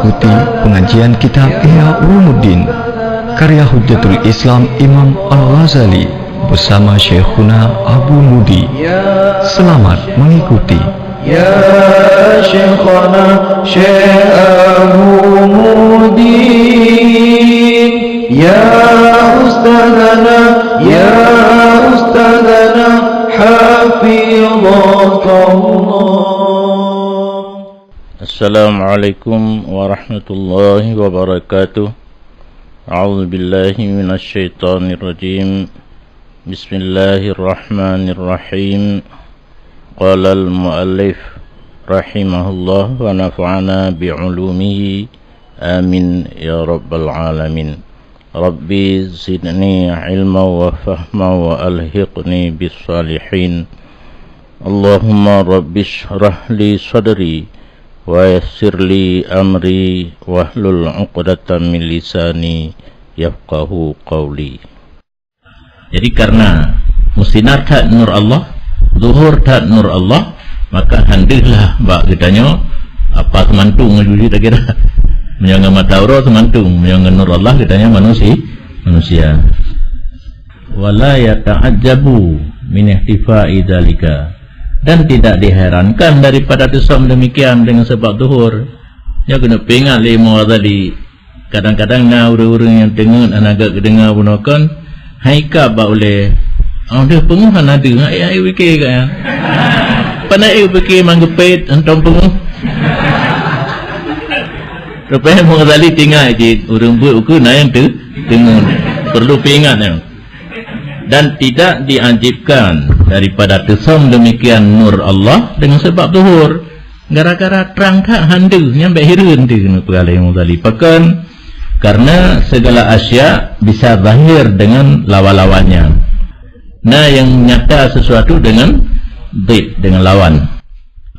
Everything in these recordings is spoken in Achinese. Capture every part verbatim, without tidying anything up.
Ikuti pengajian kitab Ihya Ulumuddin, karya Hujjatul Islam Imam Al-Ghazali bersama Syekhuna Abu Mudi. Selamat mengikuti. Ya Syekhana Syekh Abu Mudi, ya Ustadzana, ya Ustadzana, hafizakallah. Assalamualaikum warahmatullahi wabarakatuh. A'udzubillahi minasyaitonirrajim. Bismillahirrahmanirrahim. Qalal muallif rahimahullah wa nafa'ana bi'ulumihi. Amin ya rabbal alamin. Rabbi zidni ilma wa fahma wa alhiqni bis salihin. Allahumma rabbi shrah li sadri wa yassir li amri wahlul 'uqdatam min lisani yafqahu qawli. Jadi karena meusinar that nur Allah, zuhur that nur Allah, maka handeuhlah bak geutanyoe apa seumantung ngon jujur takira. Meunyoe ngon mata uroe seumantung, meunyoe ngon nur Allah geutanyoe manusi-, manusia. Wala yata'ajjabu min ihtifa'i dzalika. Dan tidak diherankan daripada teusöm demikian dengan sebab zuhur. Nyoe keuneuk peuingat lé Imam Ghazali. Kadang-kadang na ureuëng-ureuëng nyang teungeut hana geudeungoe bunoe kon, hai ka bak ulée. Oh, deuh peungeuh hana deuh, hai, hai, pike ka. Pana eu pike manggepet, hantong peungeuh. Rupanya Imam Ghazali tinggai cit, ureuëng buet ukeue na nyang teu-, teungeut. Perlu peuingat nyan. Dan tidak diajibkan daripada teusöm demikian nur Allah dengan sebab zuhur. Gara-gara trang that handeuh, nyan bék hireuen teuh keuneuk peugah lé Imam Ghazali. Pakon? Karena segala asya bisa zahir dengan lawan-lawannya. Na yang nyata sesuatu dengan zid, dengan lawan.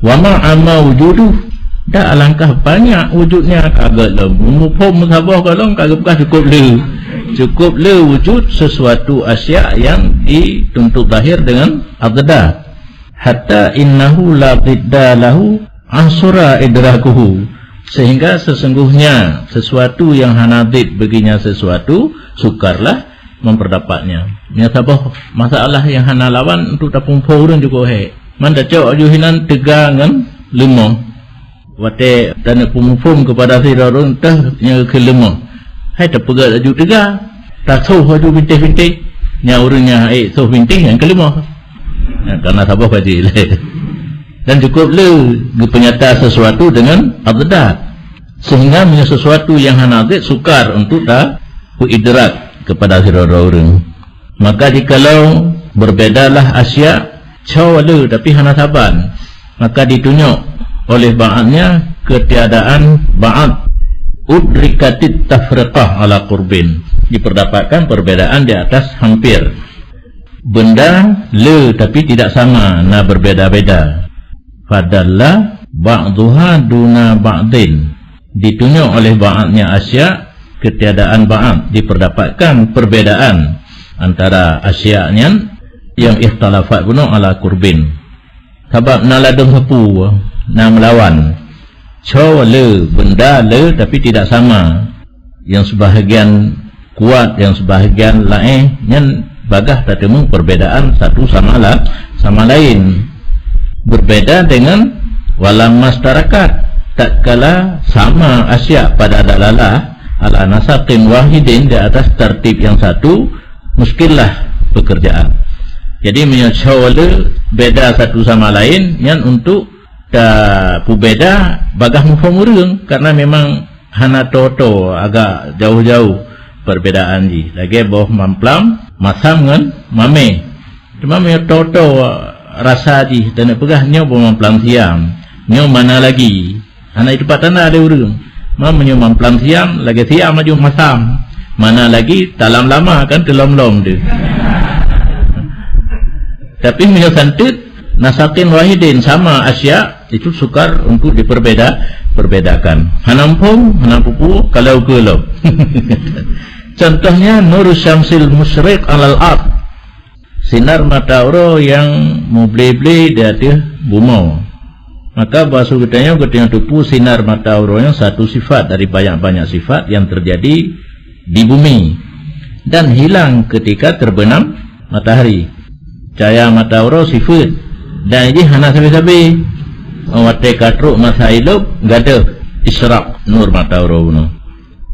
Wa ma amma wujuduh, dak alangkah banyak wujudnya, ka geuh lom. Muphom meusaboh gohlom ka geupeugah cukup le. Cukup le wujud sesuatu asya yang dituntut zahir dengan adad. Hatta innahu la zidda lahu asura idrakuhu. Sehingga sesungguhnya sesuatu yang hana zid baginya sesuatu, sukarlah memperdapatnya. Nyan saboh masalah yang hana lawan untuk tapeuphom ureuëng jukuk hék. Man tacok aju hinan teuga ngon leumoh. Watée taneuk peumuphom keupada sidroe ureuëng teuh nyang keu leumoh. Hai tapeugah laju teuga, tasoh laju bintéh-bintéh. Nyang ureuëng nyang ék soh bintéh nyang keu leumoh. Nah, karena saboh kaji lé. Dan cukup le geupeunyata sesuatu dengan adad. Sehingga meunyoe sesuatu yang hana zid sukar untuk ta-, peuidrak kepada sidroe ureuëng. Maka jikalau berbedalah asya, co le tapi hana saban, maka ditunyok oleh ba'adnya ketiadaan ba'ad, udrikatit tafriqah ala qurbin, diperdapatkan perbedaan di atas hampir. Benda le tapi tidak sama, na berbeda-beda. Fadalla ba'duha duna ba'din. Ditunyok oleh ba'adnya asya ketiadaan ba'ad, diperdapatkan perbedaan antara asya nyan yang ikhtalafat bunoe ala qurbin. Sabab na ladôm sapeue, na meulawan. Co le, benda le tapi tidak sama. Yang sebahagian kuat, yang sebahagian laén, nyan bagaih tateumé perbedaan satu sama la-, sama lain. Berbeda dengan walam mastarakat, tatkala sama asya pada dalalah ala nasaqin wahidin, di atas tartib yang satu, muskillah pekerjaan. Jadi meunyoe co le beda satu sama lain, nyan untuk tapeubeda bagaih muphom ureuëng, karena memang hana toe-toe, agak jauh-jauh perbedaan jih. Lagée boh mamplam, masam ngon mamé. Cuma meunyoe toe-toe rasa jih, taneuk peugah nyoe boh mamplam siam, nyoe mana lagi. Hana jiteupat tanda lé ureuëng. Ma meunyoe mamplam siam, lagée siam laju masam. Mana lagi talam lama kan teulom-lom tu. Tapi meunyoe santet, nasaqin wahidin sama asya, itu sukar untuk diperbeda, perbedakan. Hana muphom, hana peue-peue, kalau keu lom. Contohnya nur syamsil musyriq alal ard. Sinar mata uroe nyang meuble-ble di ateueh bumoe. Maka bak su geutanyoe, geutanyoe teupeue sinar mata uroe nyoe satu sifat dari banyak-banyak sifat yang terjadi di bumi dan hilang ketika terbenam matahari. Cahaya mata uroe sifeuet, dan jih hana sabe-sabe. Watée ka trok masa ilop, gadôh isyraq nur mata uroe bunoe.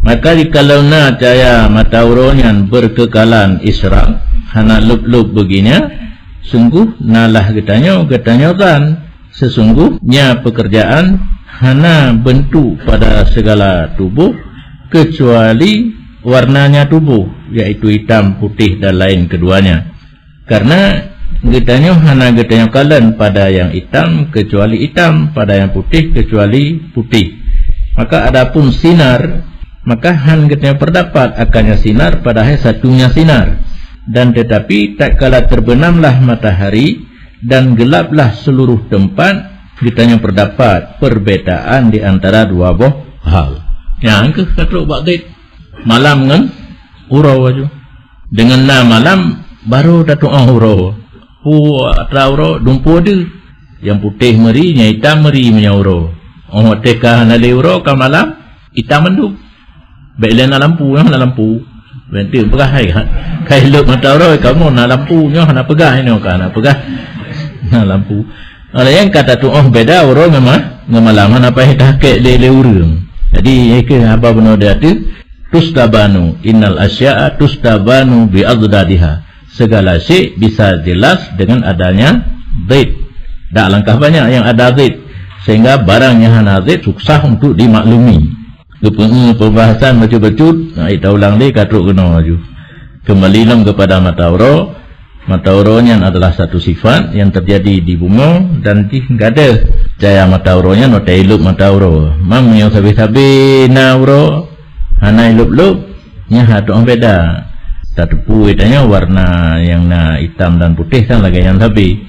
Maka jikalau na cahaya mata uroe nyan berkekalan isyraq, hana lop-lop beuginya, sungguh nalah geutanyoe, geutanyoe kan sesungguhnya pekerjaan hana bentuk pada segala tubuh kecuali warnanya tubuh, yaitu hitam, putih, dan lain keduanya. Karena geutanyoe hana geutanyoe kalon pada yang hitam kecuali hitam, pada yang putih kecuali putih. Maka adapun sinar, maka han geutanyoe perdapat akannya sinar, padahai satunya sinar. Dan tetapi tatkala terbenamlah matahari dan gelaplah seluruh tempat, geutanyoe perdapat perbedaan di antara dua boh hal. Nyang keuh ka trok bak zid, malam ngon uroe aju. Deungon na malam, baru tatu'oh uroe. Pu atra uroe dumpeue deuh. Nyang putéh meuri, nyang itam meuri meunyoe uroe. Óh watée ka hana lé uroe, ka malam, itam mandum. Bék lé na lampu, nyoe hana lampu. Bék teupeugah hai ka, ka ilop mata uroe, kamoe na lampu, nyoe hana peugah, nyoe ka hana peugah. Na lampu. Oleh nyang ka tatu'oh beda uroe ngon ma-, ngon malam, hana payah tahakek lé, lé ureuëng. Jadi, nyang keuh haba bunoe di ateueh, tustabanu, innal asya'a tustabanu bi adadiha. Segala syek bisa jelas dengan adanya zid. Dak langkah banyak yang ada zid, sehingga barang yang hana zid susah untuk dimaklumi. Geupeue pembahasan bacut-bacut, nah, ita ulang lé ka trok keunoe laju. Kembali lom kepada mata uroe. Mata uroe nyan adalah satu sifat yang terjadi di bumoe dan jih gadôh cahya mata uroe nyan watée ilop mata uroe. Mam nyang sabe-sabe na uroe, hana ilop-lop, nyan hana tu'oh beda. Tateupeue tanyoe warna nyang na itam dan putéh kan lagée nyan sabe.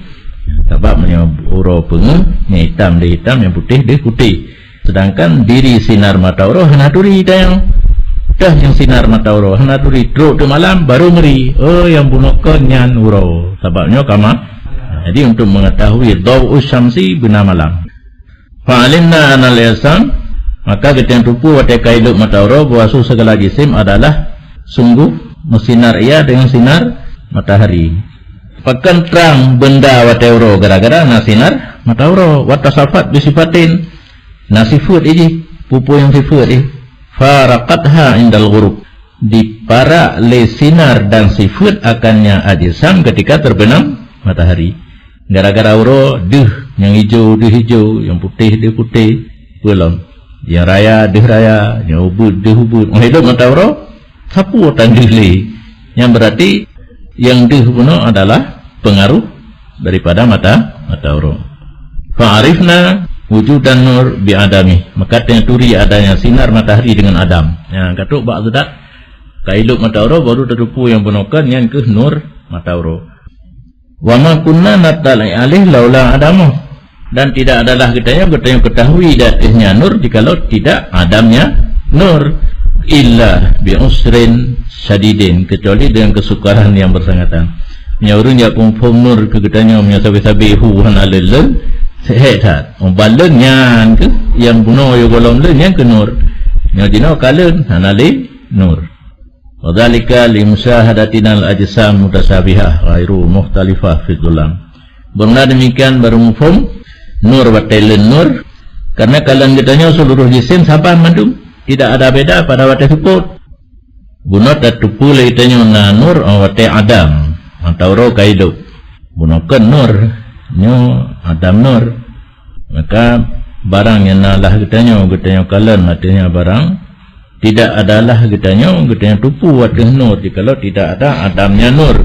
Sabab meunyoe uroe peungeuh, nyang itam deuh itam, nyang putéh deuh putéh. Sedangkan diri sinar mata uroe hana turi tanyoe. Teuh nyang sinar mata uroe hana turi, trok teuk malam baru meuri. Oh, nyang bunoe kon nyan uroe. Sabab nyoe ka ma-, jadi untuk mengetahui dhau'us syamsi beuna malam. Fa'alimna anal isam, maka geutanyoe teupeue watée ka ilop mata uroe bahwa su segala jisim adalah sungguh meusinar ia dengan sinar matahari. Pakon trang benda watée uroe gara-gara na sinar mata uroe. Wa tasafat bisifatin, na sifeuet jih, peue-peue nyang sifeuet jih. Faraqatha indal ghurub, diparak lé sinar dan sifeuet akannya ajsam ketika terbenam matahari. Gara-gara uroe deuh nyang ijo deuh ijo, nyang putéh deuh putéh, peue lom. Nyang raya deuh raya, nyang ubeut deuh ubeut. Óh ilop mata uroe, sapeue tan deuh lé. Nyan berarti nyang deuh bunoe adalah pengaruh daripada mata, mata uroe. Fa'arifna wujudan nur bi adami, maka tanyoe turi adanya sinar matahari dengan adam. Nyang ka trok bak zat, ka ilop mata uroe baru tateupeue nyang bunoe kon nyan keuh nur mata uroe. Wa ma kunna nattali alaih laula adamuh, dan tidak adalah geutanyoe, geutanyoe ketahui di ateueh nyan nur jikalau tidak adanya nur, illa bi usrin syadidin, kecuali dengan kesukaran yang bersangatan. Meunyoe ureuëng jak phom-phom nur keu geutanyoe, meunyoe sabe-sabe hu hana lé leuen, seuhet that. Óh ban leuen nyan keuh nyang bunoe yôh gohlom leuen nyan keuh nur. Nyoe jinoe ka leuen hana lé nur. Wa dzalika li musyahadatinal ajsam mutasabihah ghairu mukhtalifah fi dhulam. Beuna demikian baru muphom nur watée leuen nur, karena kalon geutanyoe seluruh jisim saban mandum, tidak ada beda pada watée seupôt. Bunoe tateupeue lé geutanyoe na nur óh watée adam, mata uroe ka ilop. Bunoe kon nur, nyoe adam nur. Maka barang nyang na lah geutanyoe, geutanyoe kalon, artinya barang tidak adalah geutanyoe, geutanyoe teupeue ateueh nur jikalau tidak ada adamnya nur,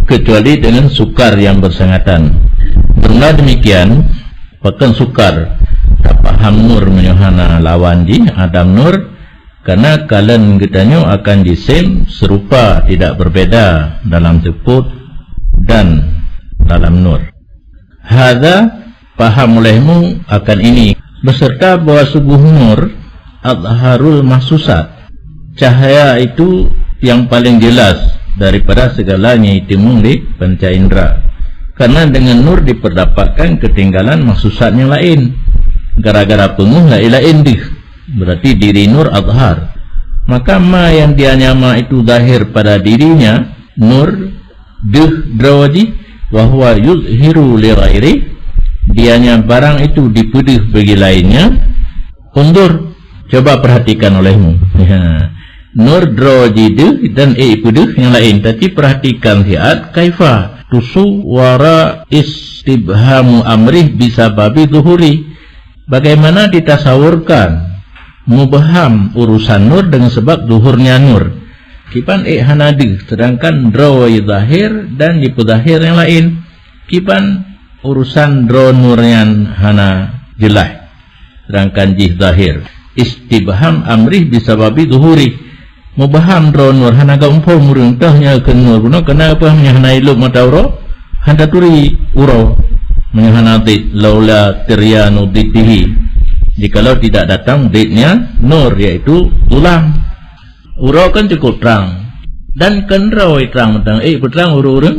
kecuali dengan sukar yang bersangatan. Beuna demikian, pakon sukar tapaham nur meunyoe hana lawan jih adam nur, karena kalon geutanyoe akan jisim serupa tidak berbeda dalam seupôt dan dalam nur. Hadza, paham olehmu akan ini, beserta bahwa sungguh nur adharul mahsusat, cahaya itu yang paling jelas daripada segala nyang jiteumeung lé panca indra. Karena dengan nur diperdapatkan ketinggalan maksusat yang lain. Gara-gara peungeuh laén-laén deuh. Berarti diri nur azhar. Maka ma yang dia nyama itu zahir pada dirinya, nur, deuh droe jih, wa huwa yuzhiru li ghairi, dianya barang itu dipeudeuh bagi lainnya. Undur, coba perhatikan olehmu. Ya. Nur droe jih deuh dan ék peudeuh nyang laén. Tapi perhatikan siat kaifa tusawwara istibhamu amrih bisababi zuhuri. Bagaimana ditasawurkan mubham urusan nur dengan sebab zuhurnya nur? Kiban ék hana deuh, sedangkan droe zahir dan jipeuzahir nyang laén. Kiban urusan droe nur nyan hana jeulaih, sedangkan jih zahir. Istibham amrih bisababi zuhuri. Mubham droe nur hana geuphom ureuëng, toh nyoe keu nur bunoe, keureuna peue meunyoe hana ilop mata uroe, hana taturi uroe. Meunyoe hana zid, laula tiryanu ziddihi. Jikalau tidak datang zidnya nur, yaitu zulam. Uroe kan cukup trang. Dan keunroe trang mantong, ék peutrang ureuëng-ureuëng,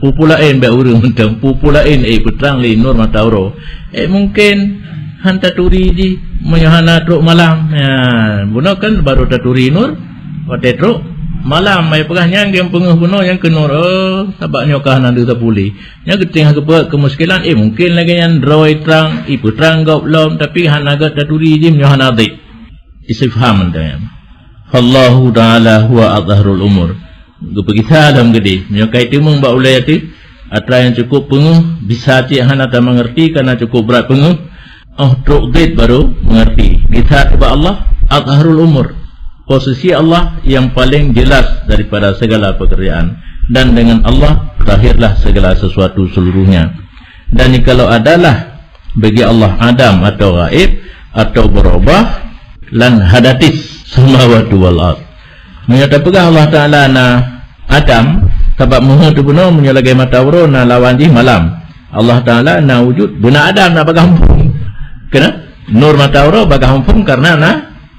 peue-peue laén bak ureuëng mantong, peue-peue laén ék peutrang lé nur mata uroe. Ék mungken han taturi jih meunyoe hana trok malam. Ya, bunoe kan baru taturi nur watée trok malam. Ai peugah nyang geupeungeuh bunoe nyang keu nur. Oh, sabab nyoe ka hana deuh tapuli. Nyang geutinggai geupeuet keumuskilan, ék mungken lagée nyan droe trang, ipeutrang gob lom, tapi hana gét taturi jih meunyoe hana zid. Istifham mantong nyan. Fallahu ta'ala huwa azharul umur. Geupeugisa lom geudeh. Meunyoe kai teumeung bak ulée teuh, atra nyang cukup peungeuh, bisa cit hana tameungerti karena cukup brat peungeuh. Oh, trok zid baru mengerti. Gisa bak Allah, azharul umur. Posisi Allah yang paling jelas daripada segala pekerjaan. Dan dengan Allah, lahirlah segala sesuatu seluruhnya. Dan jikalau adalah bagi Allah adam atau gaib atau berubah, lan hadatis samawati wal ard. Meunyoe tapeugah Allah Taala na adam, sabab meuheuet teubunoe meunyoe lagée mata uroe na lawan jih malam. Allah Taala na wujud, beuna adam na bagaih muphom. Keureuna nur mata uroe bagaih muphom karena na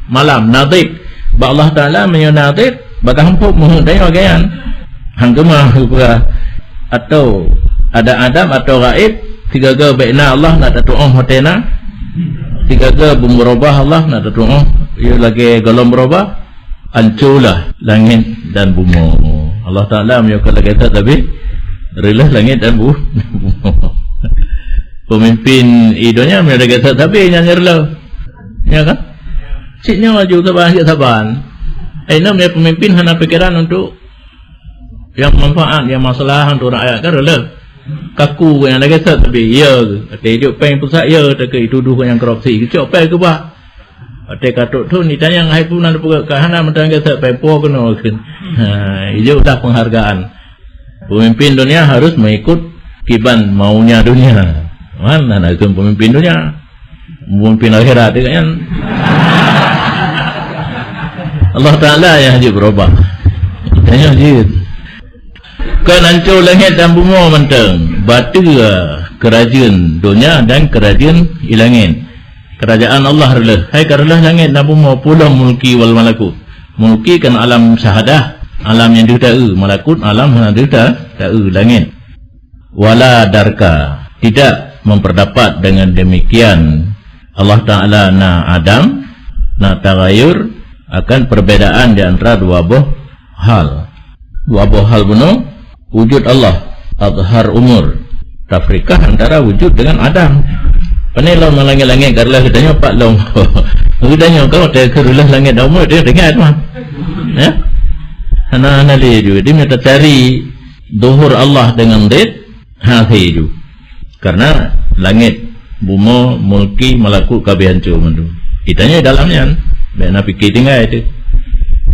malam, na zid. Bak Allah Taala meunyoe na zid, bagaih muphom meuheuet tanyoe lagée nyan. Han geumah geupeugah, atau ada adam atau gaib, sigaga bék na Allah na tatuoh watée na, sigaga beumeurubah Allah na tatuoh, ya lagée gohlom beurubah, ancolah langét dan bumoe. Allah Taala meunyoe ka lagée that sabe, reuloh langét dan bu-, bumoe. Peumimpin i donya meunyoe lagée that sabe nyan reuloh. Ya kan? Cit nyoe laju saban, cit saban. Ai na meunyoe peumimpin hana pikeran untuk nyang manfaat, nyang masalah untuk rakyat kan reuloh. Kaku nyang lagée that sabe, ya. Kata idup péng pusat, ya, tapi ituduh nyang korupsi. Keucok péng keubah. Watée ka trok thon, ditanyong hai peue na peugah ka hana mantong gata péng po keunoe kheun. Ha, ijok dah penghargaan. Pemimpin dunia harus mengikut kiban maunya dunia. Mana na kheun pemimpin dunia? Pemimpin akhirat dia kan. Allah Taala yang hajat berubah. Tanya jid. Kan hancur langit dan bumoe mantong. Bateu kerajeuen dunia dan kerajeuen ilangit. Kerajaan Allah reuloh. Hai ka reuloh langét dan bumoe, peue lom mulki wal malakut. Mulki kan alam syahadah, alam nyang deuh taeu, malakut alam hana deuh ta-, taeu, langét. Wala darka, tidak memperdapat dengan demikian Allah Taala na adam, na taghayur, akan perbedaan di antara dua boh hal. Dua boh hal bunoe, wujud Allah, azhar umur. Tafrikah antara wujud dengan adam. Pane lom langét-langét ka reuloh geutanyoe pat lom. Geutanyoe ka watée ka reuloh langét dan umur, dia dengar tu. Ya? Hana, hana lé ju. Dia minta cari zuhur Allah dengan zid, ha, lé ju. Karena langét, bumoe, mulki, malakut ka habéh hancô mandum. Geutanyoe dalam nyan, bék na pike tinggai teuh.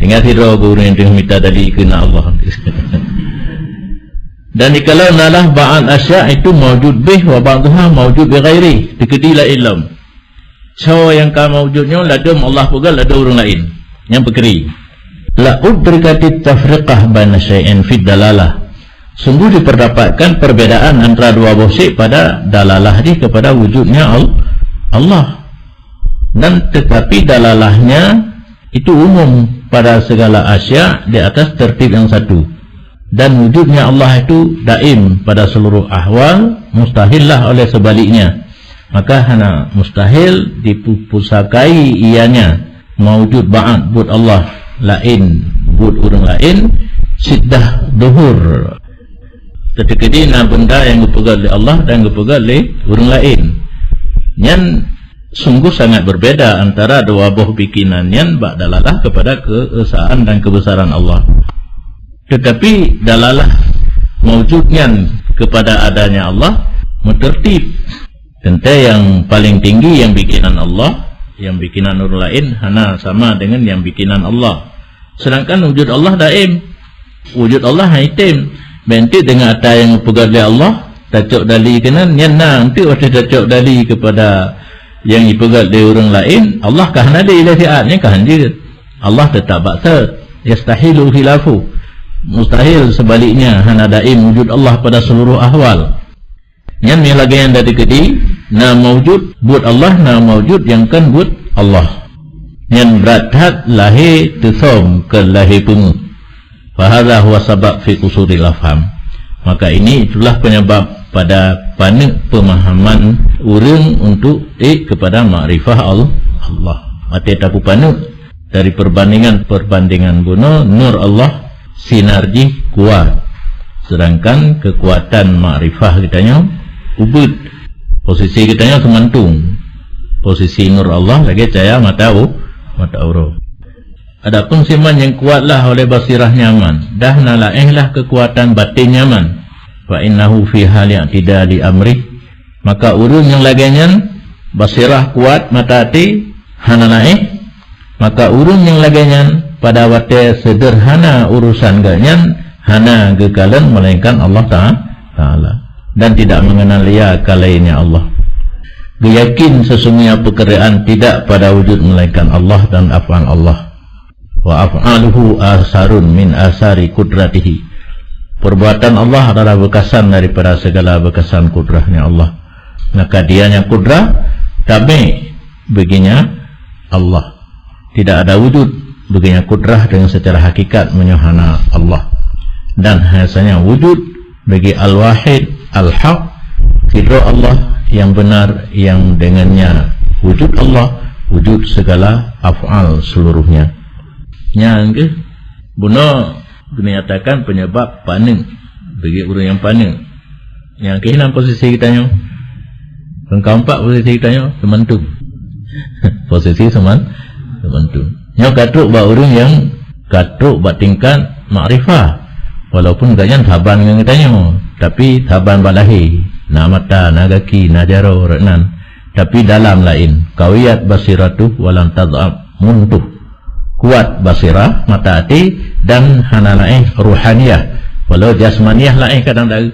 Tinggai sidroe gurée nyang teungoh mita tadi keu na Allah. Dan jikalau nalah ba'd asya' itu maujud bih wa ba'duha maujud bi ghairi, teukeudi laén lom. Soe nyang ka maujud nyoe ladôm Allah peugah, ladôm ureuëng laén nyang peukiri. La udrikatit tafriqah baina syai'ain fid dalalah. Sungguh diperdapatkan perbedaan antara dua boh syek pada dalalah jih kepada wujudnya Al-, Allah. Dan tetapi dalalahnya itu umum pada segala asya di atas tertib yang satu. Dan wujudnya Allah itu daim pada seluruh ahwal, mustahillah oleh sebaliknya. Maka hana mustahil dipupusakai ianya maujud ba'at buet Allah laén, buet ureuëng laén, siddah duhur. Teukeudi na benda nyang geupeugét lé Allah dan geupeugét lé ureuëng laén. Nyan sungguh sangat berbeda antara dua boh bikinan nyan bak dalalah kepada keesaan dan kebesaran Allah. Tetapi dalalah maujud nyan kepada adanya Allah meuteurtib. Teuntée nyang paléng tinggi nyang bikinan Allah, nyang bikinan ureuëng laén hana sama dengan nyang bikinan Allah. Sedangkan wujud Allah daim. Wujud Allah hana item. Bék teuk deungon ata nyang geupeugét lé Allah, tacok dali keunan, nyan na enteuk watée tacok dali kepada nyang jipeugét lé ureuëng laén, Allah ka hana lé ilée siat, nyan ka hanjeuet. Allah teutap bak thot. Yastahilu khilafu. Mustahil sebaliknya, hana daim wujud Allah pada seluruh ahwal. Nyan meuh lagée nyang tadi keudi, na maujud buet Allah, na maujud nyang kon buet Allah. Nyan brat that lahé teusöm keu lahé peungeuh. Fahadha huwa sabab fi qusuril afham. Maka ini itulah penyebab pada paneuk pemahaman ureuëng untuk ék kepada makrifah Al-, Allah. Watée tapeupaneuk dari perbandingan-perbandingan bunoe, nur Allah sinar jih kuat, sedangkan kekuatan makrifah geutanyoe ubit. Posisi geutanyoe seumantung. Posisi nur Allah lagée cahya mata u-, mata uroe. Adapun siman nyang kuat lah oleh basirah nyaman, dah na laéh lah kekuatan batin nyaman, fa innahu fi hali i'tidali amrih, maka ureuëng nyang lagée nyan basirah kuat mata até hana laéh, maka ureuëng nyang lagée nyan pada watée seudeurhana urusan geuh nyan hana geukalon melainkan Allah Ta-, Taala, dan tidak mengenal ia ka lainnya Allah. Geuyakin sesungguhnya peukeureaan tidak pada wujud melainkan Allah dan af'al Allah. Wa af'aluhu asarun min asari qudratihi. Perbuatan Allah adalah beukasan daripada segala beukasan kudrahnya Allah. Maka dianya kudrah, tabe beuginya Allah. Tidak ada wujud beuginya kudrah dengan secara hakikat meunyoe hana Allah. Dan hanya wujud bagi Al-Wahid, Al-Haq, sidroe Allah yang benar, yang dengannya wujud Allah, wujud segala af'al seluruhnya. Nyang keuh bunoe geunyatakan penyebab paneuk bagi ureuëng nyang paneuk. Nyang keuh nan posisi geutanyoe. Nyang keempat posisi geutanyoe seumantung. Posisi seuman-, seumantung. Nyoe ka trok bak ureuëng nyang ka trok bak tingkat makrifah. Walaupun gobnyan saban ngon geutanyoe, tapi saban bak lahé, na mata, na gaki, na jaroe, rot nan. Tapi dalam laén, qawiyat basiratuh walam tadh'af muntuh. Kuat basirah, mata até, dan hana laéh ruhaniyah. Walau jasmaniyah laéh kadang deuh.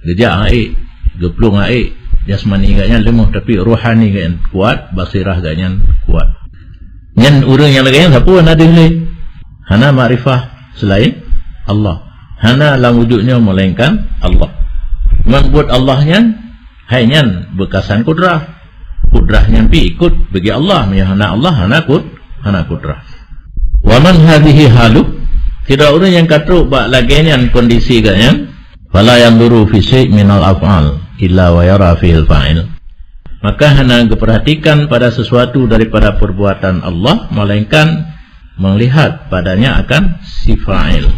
Geujak aék, geuplueng aék, jasmani gobnyan leumoh, tapi ruhani gobnyan kuat, basirah gobnyan kuat. Nyan ureuëng nyang lagée nyan sapeue na deuh lé? Hana makrifah selain Allah. Hana lam wujud nyoe melainkan Allah. Ngon buet Allah nyan, hai nyan beukasan kudrah. Kudrah nyan pih ikot bagi Allah. Meunyoe hana Allah, hana kut-, hana kudrah. Wa man hadhihi haluh, sidroe ureuëng nyang ka trok bak lagée nyan kondisi gobnyan, fala yanzuru fi syai' minal af'al illa wa yara fihil fa'il. Maka hana geuperhatikan pada sesuatu daripada perbuatan Allah, melainkan melihat padanya akan si fa'il.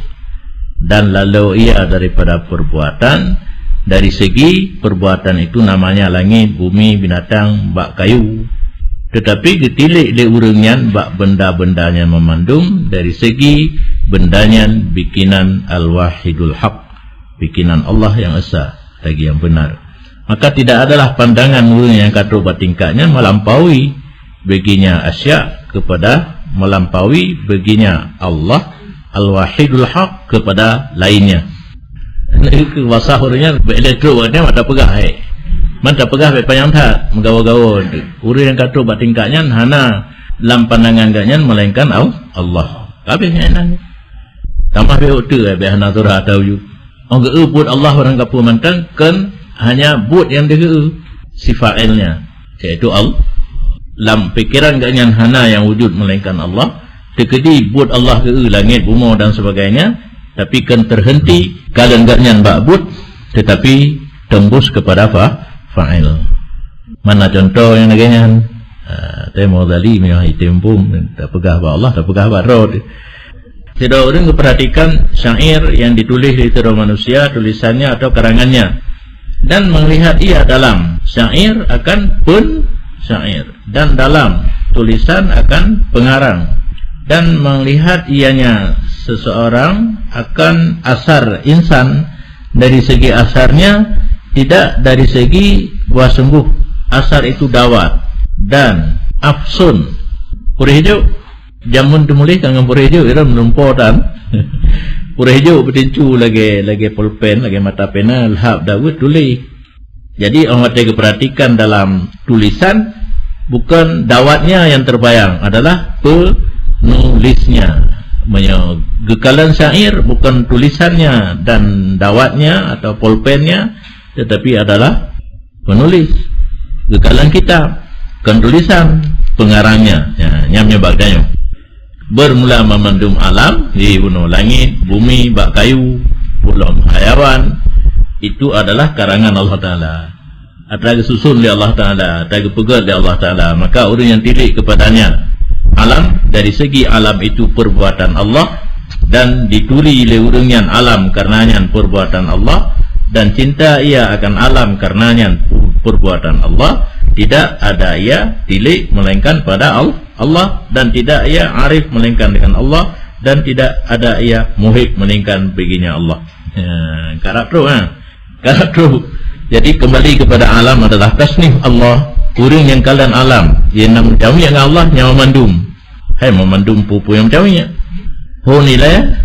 Dan lalu ia daripada perbuatan, dari segi perbuatan itu namanya langit, bumi, binatang, bak kayu. Tetapi geutilék lé ureuëng nyan bak benda-benda nyan meumandum dari segi benda nyan bikinan Al-Wahidul Haq, bikinan Allah nyang esa lagi nyang benar. Maka tidak adalah pandangan ureuëng nyang ka trok bak tingkat nyan melampaui beginya asya kepada melampaui beginya Allah Al-Wahidul Haq kepada lainnya. Keu bahasa ureuëng nyan bèk lé trok bak nyan mata peugah hai. Mata peugah bèk panyang that meugawa-gawa. Ureuëng nyang ka trok bak tingkat nyan hana lam pandangan gobnyan melainkan Al-, Allah. Habis nyan. Tamah bèk uteue bèk hana surah atau yu. Ong geu buet Allah barang kapeue mantong kon hanya buet nyang deuh si fa'ilnya, yaitu Allah. Lam pikiran gobnyan hana nyang wujud melainkan Allah. Teukeudi buet Allah geu langit, bumoe dan sebagainya, Tapi kon teuheunti kalon gobnyan bak buet, tetapi teumbus keupada fa-, fa'il. Mana contoh nyang lagée nyan? Ha, teuh Ghazali meunyoe item pun tapeugah bak Allah, tapeugah bak droe. Sidroe ureuëng geupeurhatikan syair yang ditulis di sidroe manusia, tulisannya atau karangannya, dan melihat ia dalam syair akan pun syair, dan dalam tulisan akan pengarang, dan melihat ianya seseorang akan asar insan dari segi asarnya, tidak dari segi buah sungguh. Asar itu dawat dan afsun. Purih juk, jameun teumuléh ka ngon purih juk, ira meulumpo tan. Purih juk beutincu lagée, lagée pulpen, lagée mata pena, lhab dawet tuléh. Jadi, orang watée geuperhatikan dalam tulisan, bukan dawatnya yang terbayang, adalah penulisnya. Meunyoe geukalon syair, bukan tulisannya dan dawatnya atau pulpennya, tetapi adalah penulis. Geukalon kitab, bukan tulisan, pengarangnya. Ya, nyam nyoe bak tanyoe. Bermula memandum alam, di bunoe langit, bumi, bak kayu, bulom hayawan, itu adalah karangan Allah Ta'ala. Atra geususun lé Allah Ta'ala, atra geupeugét lé Allah Ta'ala. Maka ureuëng yang tilik kepadanya alam, dari segi alam itu perbuatan Allah, dan dituri lé ureuëng nyan alam karena nyan perbuatan Allah, dan cinta ia akan alam karena nyan perbuatan Allah, tidak ada ia tilik melainkan pada Allah. Allah, dan tidak ia arif melainkan dengan Allah, dan tidak ada ia muhib melainkan baginya Allah. Ya, karab trok, ha? Karab trok. Jadi, kembali kepada alam adalah tasnif Allah. Ureuëng nyang kalon alam, ia na meucawik ngon Allah nyang mandum. Hai, mandum peue-peue nyang meucawik. Ho nilai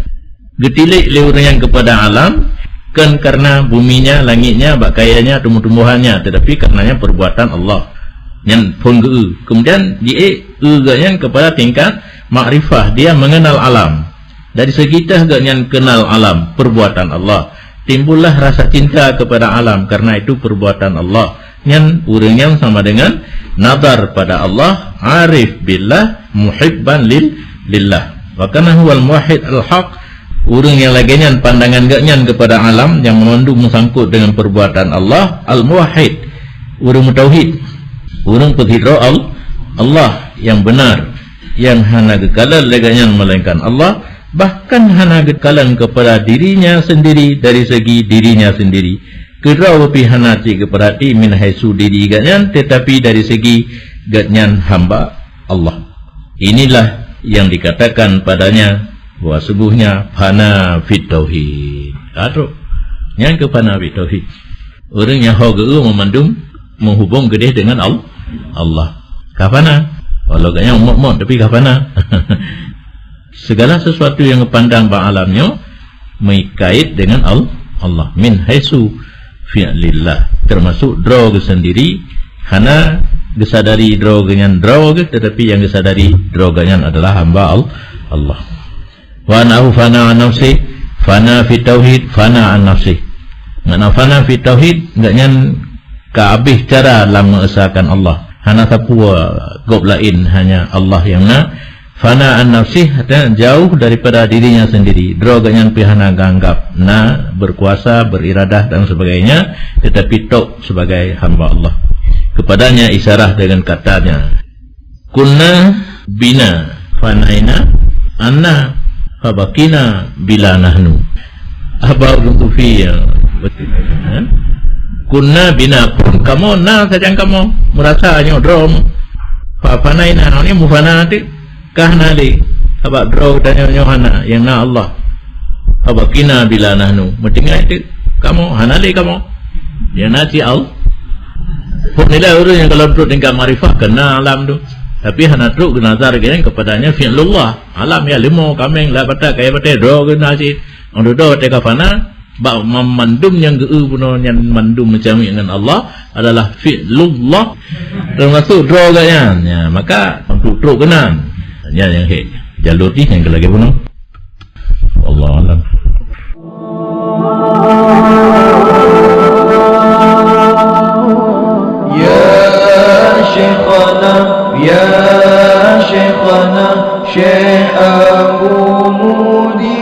Geutilik lé ureuëng nyan keupada alam, kon kareuna buminya, langitnya, bak kayanya, tumbuh-tumbuhannya, teutapi kareuna nyan peubuatan Allah. Nyan phon geu-eu. Keumudian jiék eu geuhnyan keupada tingkat makrifah, dia mengenal alam. Dari segi teuh geuhnyan kenal alam, peubuatan Allah. Timbullah rasa cinta keupada alam, kareuna itu peubuatan Allah. Nyan ureuëng nyang sama dengan nazar pada Allah, arif billah, muhibban lil-, lillah. Wa kana huwal muwahhid al-haq, ureuëng nyang lagée nyan pandangan geuhnyan keupada alam nyang mandum meusangkot dengan peubuatan Allah, al-muwahhid, ureuëng meutauhid, ureuëng peusidroe al-, Allah nyang beunar, nyang hana geukalon lé geuhnyan melainkan Allah, bahkan hana geukalon keupada dirinya sendiri dari segi dirinya sendiri. Keudroe pih hana cit geupeurati min haitsu diri geuhnyan, teutapi dari segi geuhnyan hamba Allah. Inilah yang dikatakan padanya bahwa sungguhnya fana fit tauhid. Ka trok. Nyan keuh fana fit tauhid. Ureuëng nyang ho geu-eu meumandum meuhubong keudeh dengan Al-, Allah. Ka fana. Walau geuhnyan mot-mot, tapi ka fana. Segala sesuatu nyang geupandang bak alam nyoe meukait dengan Al-, Allah. Min haitsu fi'lillah. Termasuk droe geuh sendiri, hana geusadari droe geuhnyan droe geuh, teutapi nyang geusadari droe geuhnyan adalah hamba Al-, Allah. Wa annahu fana an nafsih, fana fi tauhid, fana an nafsih. Makna fana fi tauhid, geuhnyan ka habéh cara lam meuesakan Allah. Hana sapeue gob laén, hanya Allah nyang na. Fana an nafsih, artinya jauh daripada dirinya sendiri. Droe geuhnyan pih hana geuanggab na, berkuasa, beriradah dan sebagainya, tetapi tok sebagai hamba Allah. Kepadanya isyarah dengan katanya, "Kunna bina, fanaina anna, fabakina bila nahnu." Haba ureuëng sufi, ya. Betul. Ha? Kunna bina, phon kamoe na sajan kamoe, meurasa nyoe droe. Fa fanaina, nyoe mufana teuk, ka hana lé. Sabab droe tanyoe nyoe hana, nyang na Allah. Fabakina bila nahnu, meutinggai teuk kamoe, hana lé kamoe. Nyang na cit Allah. Phon nilai ureuëng nyang gohlom trok tingkat makrifah, keu na alam tu. Tapi hana trok geunazar geuhnyan keupadanya fi'lullah. Alam ya leumo, kaméng, lat batat, kayée batée, droe geuh na cit. Nyang dudoe watée ka fana, bak ma-, mandum nyang geu-eu bunoe nyan mandum meucamik ngon Allah adalah fi'lullah, termasuk droe geuhnyan. Ya, maka untuk trok keunan. Nyan nyang hek. Jalur jih nyang keu lagée bunoe. Wallahu a'lam. Ya Syekhana, ya Syekhana, Syekh Abu Mudi.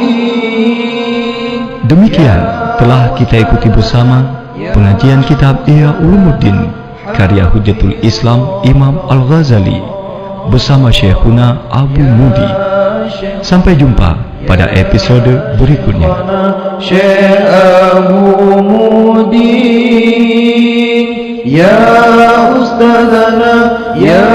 Telah kita ikuti bersama pengajian kitab Ihya Ulumuddin karya Hujjatul Islam Imam Al-Ghazali bersama Syekhuna Abu Mudi. Sampai jumpa pada episode berikutnya. Syekh Abu Mudi, ya Ustazana, ya